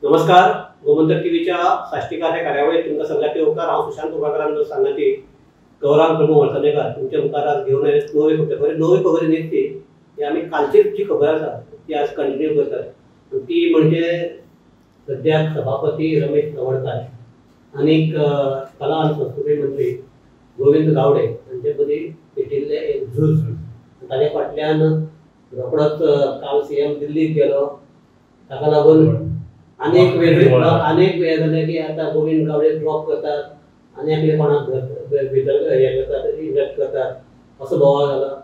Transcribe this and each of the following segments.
नमस्कार, गोमंतक टीव्हीच्या साश्टीकार ह्या कार्यावळीत तुमकां सगळ्यांक येवकार. हांव सुशांत कुंभारकार सांगाती गौरांग प्रभू हळदणेकर तुमच्या मुखार आज घेवन आयले नवी खबर. नवी खबर न्ही ती, ही आमी कालची जी खबर आसा ती आज कंटिन्यू करतात. ती म्हणजे सद्याक सभापती रमेश तवडकार आनी कला आनी संस्कृती मंत्री गोविंद गावडे हांचे मदीं पेटिल्लें एक झूज. ताच्या फाटल्यान रोखडोच काल सीएम दिल्लीक गेलो, ताका लागून अनेक वेगळे अनेक हे जालें की आतां गोविंद गावडे ड्रॉप करतात आनी आपले कोणाक भितर हे करतात, इंडक्ट करतात असो बोवाळ जाला.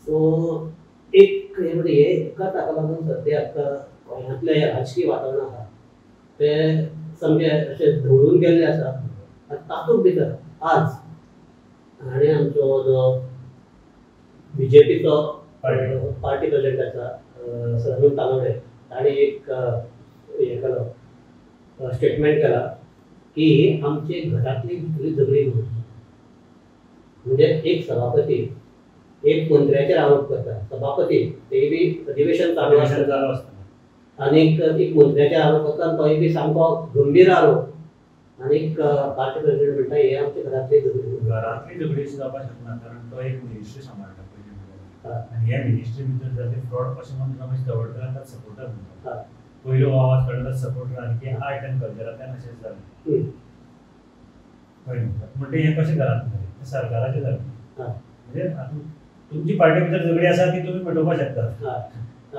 सो एक हे म्हणजे हे एका ताका लागून सद्याक गोंयांतलें हें राजकीय वातावरण आसा तें सामकें अशें धवळून गेल्लें आसा. आनी तातूंत भितर आज आनी आमचो जो बीजेपीचो पार्टी प्रेसिडेंट आसा सदानंद तानवडे ताणें एक हे केलो, स्टेटमेंट केला की आमचे घरातली भितरली झगडी म्हणून. म्हणजे एक सभापती एक मंत्र्याचेर आरोप करता, सभापती ते बी अधिवेशन चालू आसतना, आनीक एक मंत्र्याचेर आरोप करता तोय बी सामको गंभीर आरोप. आनीक पार्टी प्रेसिडेंट म्हणटा हे आमचे घरातली झगडी. घरांतली झगडी अशी जावपाक शकना, कारण तो एक मिनिस्ट्री सांबाळटा पयलीं आनी ह्या मिनिस्ट्री भितर जाते फ्रॉड अशें म्हणून रमेश तवडकारांक सपोर्टर म्हणटा. पयलो आवाज काडलो सपोर्टर आनी की आर्ट एंड कल्चरांतल्यान अशेंच जालें म्हणटे हें कशें घरांत जालें, तें सरकाराचें जालें. म्हणजे आतां तुमची पार्टी भितर झगडी आसा ती तुमी पेटोवपाक शकता,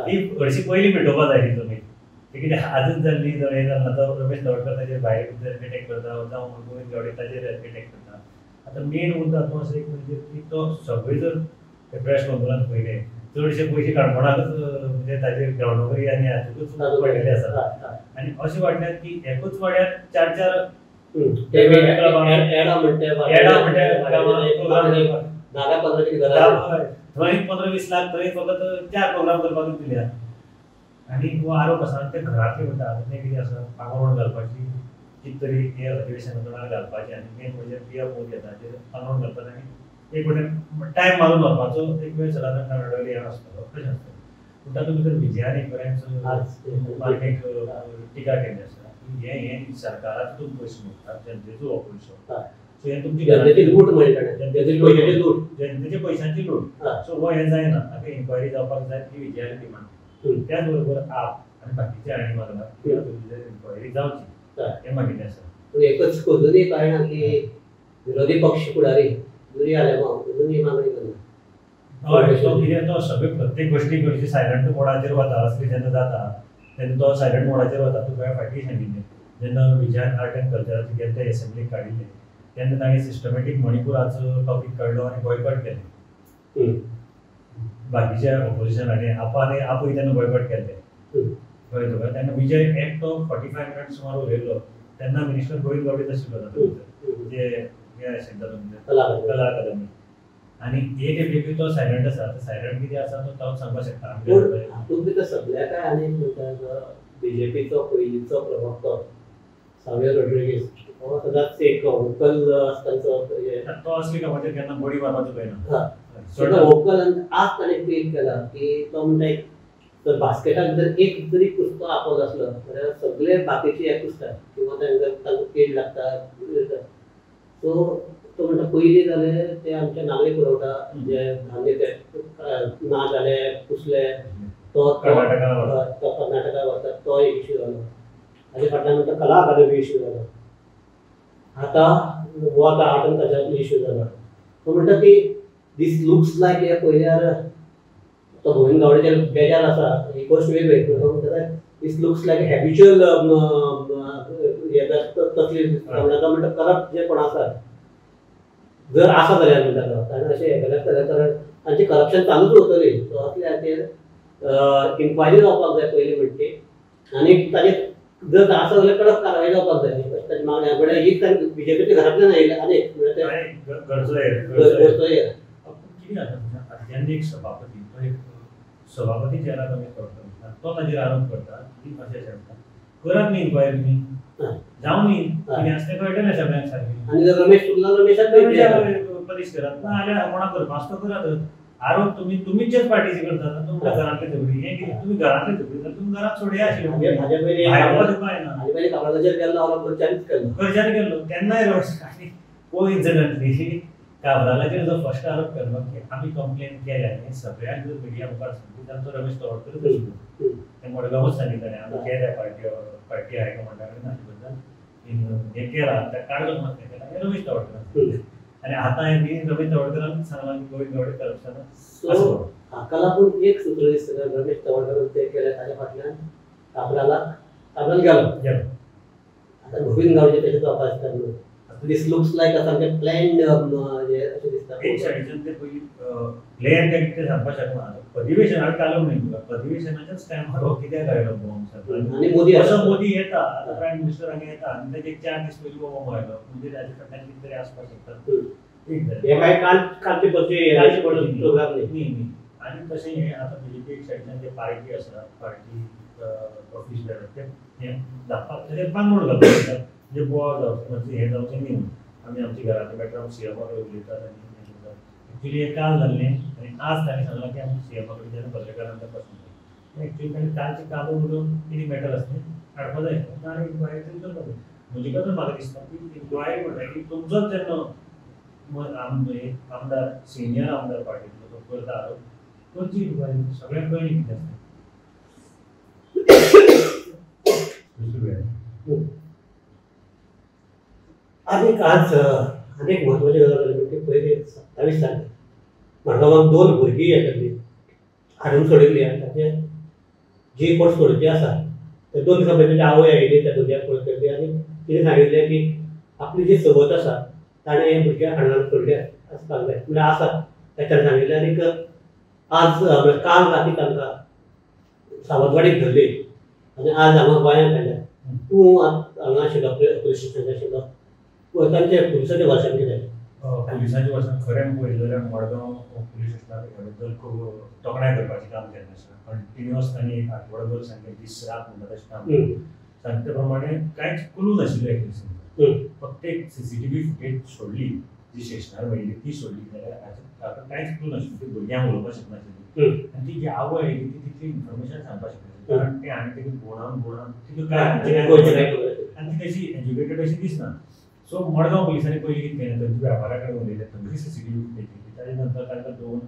ती हरशीं पयलीं पेटोवपाक जाय ती तुमी. ती कितें आजच जाल्ली जावं हें जालें ना. तो रमेश तवडकर ताजेर भायर भितर एटॅक करता, जावं गोविंद गावडे ताजेर एटॅक करता. आतां मेन उरता तो असो एक म्हणजे की तो सगळे जर प्रेस कॉन्फरन्स पयलें चडशे पयशे काणकोणाकच म्हणजे ताजे ग्रावंड आनी हातूंतच पडलेले आसा. आनी अशें वाटल्यार की एकूच वाड्यार चार चार थंय 15-20 लाख, थंय फकत 4 प्रोग्राम करपाक दिल्या. आनी हो आरोप आसा आनी ते घरांतले म्हणटा. आतां तें कितें आसा, पांगरूण घालपाची कितें तरी हे अधिवेशनाक घालपाचें आनी मेन म्हणजे पी एफ मोदी येता ताचेर पांगरूण घालपाचें आनी एक वटेन टायम मारून व्हरपाचो एक वेळ सदानंद तानवडे हें आसतलो अशें आसतलें. पूण तातूंत भितर विजयान एक बरेंच एक टिका केल्ली आसा की हें हें सरकाराचो तुमी पयसो मोडटात, जनतेचो हो पयसो. सो हें तुमची जनतेची लूट म्हणटा, जनतेच्या पयशांची लूट. सो हो हें जायना, ताका इन्क्वायरी जावपाक जाय ती विजयान डिमांड. त्याच बरोबर आप आनी बाकीचे हांणी मागला की इन्क्वायरी जावची हें मागिल्लें आसा. पूण एकच अजुनूय कळना की विरोधी पक्ष फुडारी जुरी अजूनही मागणी करना. हय, तो कितें तो सगळे प्रत्येक गोश्टी करची सायलंट मोडाचेर वता. असली जेन्ना जाता तेन्ना तो सायलंट मोडाचेर वता. तुका फाटीं सांगिल्लें जेन्ना विजयान आर्ट एंड कल्चराचे गेले ते एसेंब्लीक काडिल्लें तेन्ना ताणें सिस्टमॅटीक मणिपुराचो टॉपीक काडलो आनी बॉयकॉट केलें. बाकीच्या ऑपोजिशनांनी आपान आपूय तेन्ना बॉयकॉट केल्लें. कळ्ळें तुका? तेन्ना विजय एकटो 45 मिनट्स सुमार उलयलो. तेन्ना मिनिस्टर गोविंद गावडेच आशिल्लो तातूंत जे हे आशिल्ले कला अकादमी. आनी एक खेपे तो सायलंट आसा. आतां सायलंट कितें आसा तो तांव सांगपाक शकता. हातूंत भितर सगळ्या काय आनी म्हणटा बीजेपीचो पयलींचो प्रवक्तो सावियो रोड्रिगीस हो सदांच एक व्होकल तांचो, तो असली कामाचेर केन्ना बडी मारपाचो पळयना. व्होकल. आनी आज ताणें ट्वीट केला की तो म्हणटा एक तर बास्केटाक जर एक जरी कुसको आपलो आसलो जाल्यार सगळे बाकीचे हे कुसतात किंवा तांकां तांकां कीड लागता. सो तो म्हणटा पयलीं जालें ते आमचे नागरी पुरवठा जे धान्य ते ना जाले कुसले तो कर्नाटका वतात तो एक इश्यू जालो. ताजे फाटल्यान म्हणटा कला अकादमी इश्यू जालो. आतां हो आतां आर्ट एंड कल्चराचो इश्यू जालो. तो म्हणटा की दीस लुक्स लायक हे पयल्यार तो गोविंद गावडेचेर बेजार आसा ही गोश्ट वेगळी. पूण तो म्हणटा दीस लुक्स लायक हॅबिच्युअल हे तसली म्हणटा. म्हणटा करप्ट जे कोण आसा जर आसा जाल्यार म्हणटा तो ताणें अशें हें केल्यार कारण तांचें करप्शन चालूच उरतली. सो असले हाचेर इन्क्वायरी जावपाक जाय पयलीं म्हणटी आनी ताजेर जर आसा जाल्यार कडक कारवाय जावपाक जाय अशें ताची मागणी. म्हणल्यार ही बीजेपीच्या घरांतल्यान आयिल्लें आनी एक गरजो कितें जाता जेन्ना एक सभापती तो एक सभापती जेन्ना रमेश तवडकर तो ताजेर आरोप करता की अशें अशें म्हणटा, करात न्ही इन्क्वायरी तुमी, जावं न्ही कितें आसा तें कळटलें सगळ्यांक सारकें. आनी जर रमेश चुकला रमेशाक पनिश करात, ना जाल्यार कोणाक करपा आसा तो करात. आरोप तुम्ही तुमच्याच पार्टीचे करता, तुमच्या घरांतले झगडी हें कितें, तुमी घरांतले झगडी जाल्यार तुमी घरांत सोडया आशिल्ले, घरच्यांनी केल्लो तेन्नाय आनी कोइन्सिडंटली काब्रालाचेर जो फर्स्ट आरोप केल्लो की आमी कंप्लेन केल्या हें सगळ्यांक जर मिडिया मुखार सांगली जाल्यार तो रमेश तवडकरूच आशिल्लो. ते मडगांवूच सांगितलें आमी केल्या पार्टी पार्टी हायकमांडा कडेन हाचे बद्दल हें केलां, त्या काडचो म्हणून हें केलां, हें रमेश तवडकरान. आनी आतां हें रमेश तवडकरान सांगलां की गोविंद गावडे करप्शन. सो हाका लागून एक सूत्र दिसता, रमेश तवडकरान तें केलें ताच्या फाटल्यान काब्रालाक काब्राल गेलो गेलो. आतां गोविंद गावडे तेचो अभ्यास करलो. This looks like a सामकें प्लॅन्ड अशें दिसता. एक सायडीच्यान ते पयलीं प्लॅन काय कितें सांगपाक शकना. अधिवेशनाक कालोवंक न्ही तुका, अधिवेशनाच्याच टायमार हो कित्याक आयलो बॉम्ब आनी मोदी असो मोदी येता आतां प्रायम मिनिस्टर हांगा येता आनी ताजे 4 दीस पयलीं बॉम्ब आयलो म्हणजे ताजे फाटल्यान कितें तरी आसपाक शकता. हे काय कालचे प्रोग्राम न्ही न्ही. आनी तशें हें आतां बीजेपी एक सायडीच्यान जे पार्टी आसा, पार्टी ऑफीस ते हें धाडपाक ताचेर बांगूड घालपाक शकता, म्हणजे बोवाळ जावचें म्हणजे हें जावचें न्ही म्हणून आमी आमच्या घरांतले मॅटर सीएमा कडेन उलयतात. आनी हें करतात. एक्चुली हें काल जाल्लें आनी आज तांणी सांगलां की आमी सीएमा कडेन जेन्ना पत्रकारांक प्रस्न केलो, एक्चुली तांणी कालचें कालून उलोवन कितें मॅटर आसलें काडपाक जाय आनी इन्क्वायरी तरी करपाक जाय. म्हजे कडेन म्हाका दिसता की इन्क्वायरी म्हणटा की तुमचोच जेन्ना आमदार सिनियर आमदार पार्टींतलो तो करता आरोप, करची इन्क्वायरी, सगळ्यांक कळ्ळी कितें आसता. दुसरी आनीक आज आनीक म्हत्वाची गजाल जाली म्हणजे पयली 27 तारखेर मडगांवाक 2 भुरगीं येतली हाडून सोडिल्ली आनी ताचे जी कोण सोडची आसा ते 2 दिसां पयलीं आवय आयिल्ली त्या भुरग्याक पळयतली आनी तिणें सांगिल्लें की आपली जी सोबत आसा ताणें हे भुरग्याक हाडून सोडले आसपाक जाय म्हणल्यार आसा तें ताणें सांगिल्लें. आनीक आज काल राती तांकां सावंतवाडीक धरली आनी आज हांगा गोंयांत हाडल्या. तूं हांगा आशिल्लो पुलीस स्टेशनार आशिल्लो, तांचे पुलिसांचे वर्सान कितें? पुलिसांच्या वर्सान खरें पळयलें जाल्यार मडगांव पुलीस स्टेशनार ह्या बद्दल खूब तोखणाय करपाचें काम केल्लें आसा. कंटिन्युअस तांणी एक आठवडोभर सामकें दीस रात म्हणटा तशें काम केलें. सांगते प्रमाणे कांयच क्लू नाशिल्लें केसीन, फक्त एक सीसीटीव्ही फुटेज सोडली जी स्टेशनार मेळिल्ली ती सोडली जाल्यार हाका कांयच क्लू नाशिल्लें. ती भुरग्यांक उलोवपाक शकनाशिल्ली आनी ती जी आवय आयली ती तितली इन्फॉर्मेशन सांगपाक शकनाशिल्ली, कारण ते आनी तेका बोणान बोणान तिका काय आनी ती तशी एज्युकेटेड अशी दिसना. सो मडगांव पुलिसांनी पयलीं कितें केलें, थंयच्या व्यापारा कडेन उलयलें, थंयची सीसीटीव्ही फुटेज घेतली. ताजे नंतर तांकां 2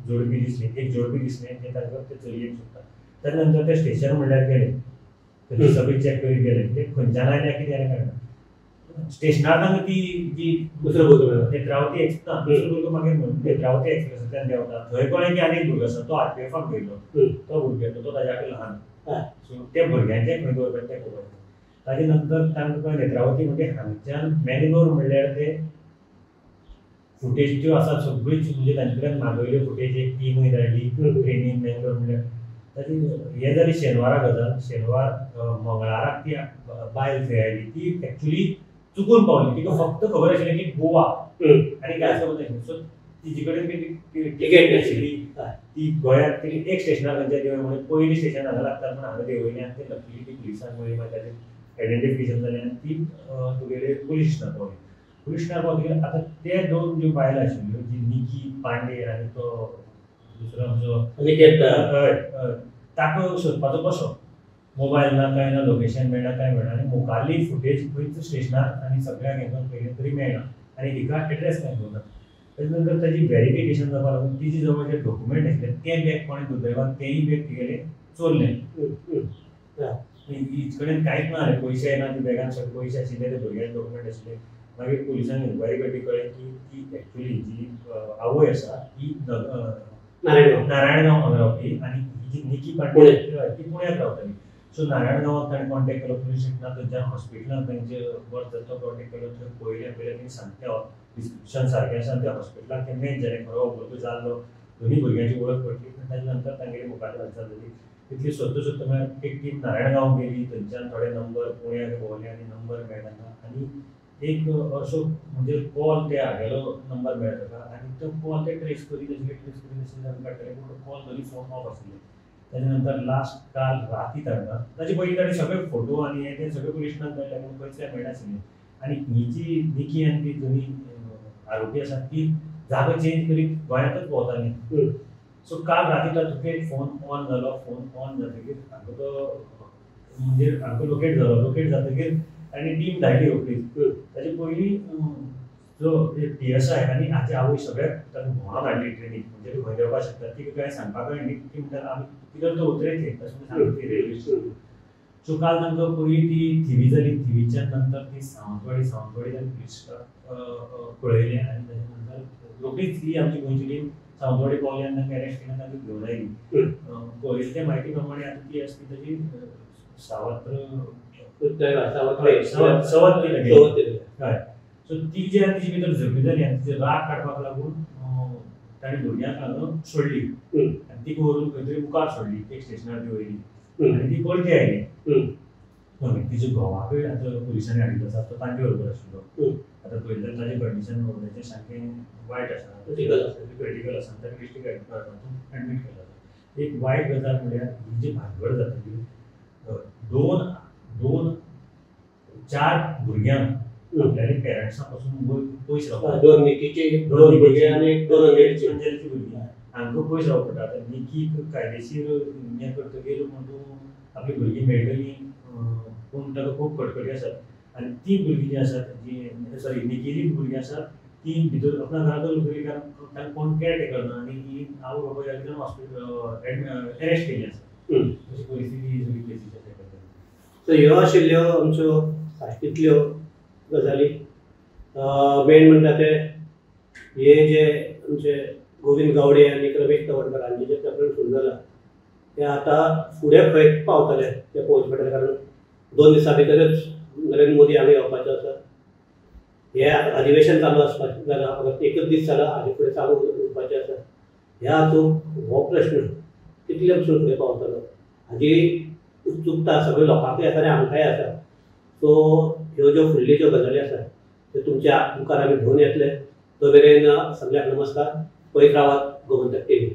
जोडपी दिसलीं, एक जोडपी दिसलें तें तांकां ते चलयेक सोदता. ताजे नंतर ते स्टेशन म्हणल्यार गेले, थंयची सगळी चॅक करीत गेले, ते खंयच्यान आयल्या कितें आयलें कळना. स्टेशनार तांकां ती जी दुसरो भुरगो नेत्रावती एक्सप्रेस ना, दुसरो भुरगो मागीर म्हणून नेत्रावती एक्सप्रेसांतल्यान देंवता, थंय कळ्ळें की आनी एक भुरगो आसा, तो आरपीएफाक गेल्लो, तो भुरगो तो ताज्या कडेन ल्हान. सो ते भुरग्यांचें खंय दवरपाचें तें खबर ना. ताजे नंतर तांकां कळ्ळें नेत्रावती म्हणजे हांगच्यान मॅंगलोर म्हणल्यार ते फुटेज ज्यो आसा सगळीच म्हणजे तांचे कडेन मागयल्यो फुटेज एक टिमूय धाडली ट्रेनीन मॅंगलोर म्हणल्यार. ताजी हें जाली शेनवारा गजाल. शेनवार मंगळाराक ती बायल थंय आयली, ती एक्चुली चुकून पावली, तिका फक्त खबर आशिल्लें की गोवा आनी कांयच खबर नाशिल्लें. सो तिजे कडेन टिकेट नाशिल्ली, ती गोंयांत ती एक स्टेशनार खंयच्या देंवय म्हणून पयलीं स्टेशन हांगा लागता म्हूण हांगा देंवयलें आनी ते लकीली ती पुलिसांक मेळ्ळी, मागीर ताजें आयडेंटिफिकेशन जालें आनी ती तुगेले पुलीस स्टेशनार पावली. पुलीस स्टेशनार पावतकीर आतां ते 2 ज्यो बायलो आशिल्ल्यो, जी निकी पांडे आनी तो दुसरो आमचो हय, ताका सोदपाचो कसो, मोबायल ना कांय ना, लोकेशन मेळना कांय मेळना आनी मुखारली फुटेज खंयच स्टेशनार आनी सगळ्यांक हें पयलें तरी मेळना आनी हिका एड्रेस कांय खबर ना. ताजे नंतर ताजी वेरिफिकेशन जावपाक लागून तिजे जवळ जे डॉक्युमेंट आशिल्ले ते बॅग कोणें दुर्दैवान तेय बॅग तिगेलें चोरलें. हिचे कडेन कांयच ना जालें, पयशे ना, ती बॅगान सगळे पयशे आशिल्ले, ते भुरग्यांचे डॉक्युमेंट आशिल्ले. मागीर पुलिसांक इन्क्वायरी करटी कळ्ळें की ती एक्चुली जी आवय आसा ती नारायणगांव हांगा रावपी आनी ही जी निकी पांडे ती पुण्याक रावताली. सो नारायणगांवाक ताणें कॉन्टेक्ट केलो पुलीस स्टेशनार, थंयच्यान हॉस्पिटलान तांचे बर्थ जाता तो कॉन्टेक्ट केलो. थंय पळयलें पळयलें तेणी सामकें डिस्क्रिप्शन सारकें आसा आनी त्या हॉस्पिटलाक ते मॅच जालें, खरो हो भुरगो जाल्लो, दोनूय भुरग्यांची वळख पडली. ताजे नंतर तांगेली मुखार हालचाल जाली. तितली सोदता सोदता म्हळ्यार एक टीम नारायणगांव गेली, थंयच्यान थोडे नंबर पुण्याक भोंवले आनी नंबर मेळना आनी एक असो म्हणजे कॉल ते हागेलो नंबर मेळ्ळो ताका आनी तो कॉल ते ट्रेस करीत आशिल्ले, ट्रेस करीत आशिल्ले आमी काडटले, पूण कॉल दोनी फोन ऑफ आशिल्ले. ताजे नंतर लास्ट काल राती तांकां ताजे पयलीं ताणें सगळे फोटो आनी हे ते सगळे पुलीस स्टेशनाक मेळ्ळे पूण खंयच काय मेळनाशिल्लें. आनी ही जी निकी आनी ती दोनी आरोपी आसात ती जागो चेंज करीत गोंयांतच भोंवताली. सो काल राती तो तुका एक फोन ऑन जालो. फोन ऑन जातकीर हांकां तो म्हणजे हांकां लोकेट जालो. लोकेट जातकीर तांणी टीम धाडली रोखडीच. ताजे पयलीं जो PSI आनी हाची आवय सगळ्याक तांकां भोंवडावन हाडली ट्रेनीक, म्हणजे ती खंय देंवपाक शकता तिका कांय सांगपाक कळना. ती म्हणटा आमी कितें तो उतरयतली तशें म्हणून सांगता ती रेल्वे स्टेशन. सो काल तांकां पयलीं ती थिवी जाली. थिवीच्यान नंतर ती सावंतवाडी, सावंतवाडीच्यान पुलिसाक कळयलें आनी ताच्या नंतर रोखडीच ही आमची गोंयची टीम सावंतवाडी पावली आनी तांकां अरेस्ट केली आनी तांकां घेवन आयली. पळयले ते म्हायती प्रमाणे आतां ती आसली ताजी सवत केली. हय, सो ती जी आनी तिजे भितर झगडी जाली आनी तिचे राग काडपाक लागून ताणें भुरग्यांक हांगा सोडली आनी तिका व्हरून खंय तरी मुखार सोडली, एक स्टेशनार ती वयली आनी ती परती आयली. तिच्या घोवाकय आतां पुलिसांनी हाडिल्लो आसा, तो तांचे बरोबर आशिल्लो. आतां पळयल्यार ताजें कंडिशन व्हडलेचें सामकें वायट आसा, क्रिटिकल आसा. ताका डिस्ट्रिक्ट हेडक्वॉर्टरांतून एडमीट केलो आसा. एक वायट गजाल म्हळ्यार ही जी भानगड जातली, दोन दोन चार भुरग्यांक आपल्याले पेरंट्सां पासून पयस रावपाक, दोन निकीची, दोन भुरगीं आनी दोन अंजलीची भुरगीं हांकां पयस रावप पडटा. आतां निकीक कायदेशीर हें करतकीर म्हण तूं आपली भुरगीं मेळटलीं, पूण ताका खूब कटकटी आसात. आनी ती भुरगीं जीं आसात, जी सॉरी निकीली भुरगीं आसात ती भितर आपल्या घरांतच उरतली, कारण तांकां कोण केअर टेकर ना आनी ही आवय बापूय एकदम हॉस्पिटल अरेस्ट केल्ली आसा. अशी परिस्थिती ही सगळी केसीची आसा. सो ह्यो आशिल्ल्यो आमच्यो साश्टींतल्यो गजाली. मेन म्हणटा ते हे जे आमचे गोविंद गावडे आनी रमेश तवडकर हांचे जे प्रकरण सुरू जालां ते आतां फुडें खंय पावतले ते पळोवचें पडटलें, कारण 2 दिसां भितरच नरेंद्र मोदी हांगा येवपाचो आसा. हे आतां अधिवेशन चालू आसपाचें जालां, फकत एकच दीस जाला, हाजे फुडें चालू उरपाचें आसा. ह्या हातूंत हो प्रश्न कितले पसून फुडें पावतलो हाजी उत्सुकता सगळ्या लोकांकय आसा आनी आमकांय आसा. सो ह्यो ज्यो फुडल्यो ज्यो गजाली आसा त्यो तुमच्या मुखार आमी घेवन येतले. तो मेरेन सगळ्यांक नमस्कार. पळयत रावात गोमंतक टीव्ही.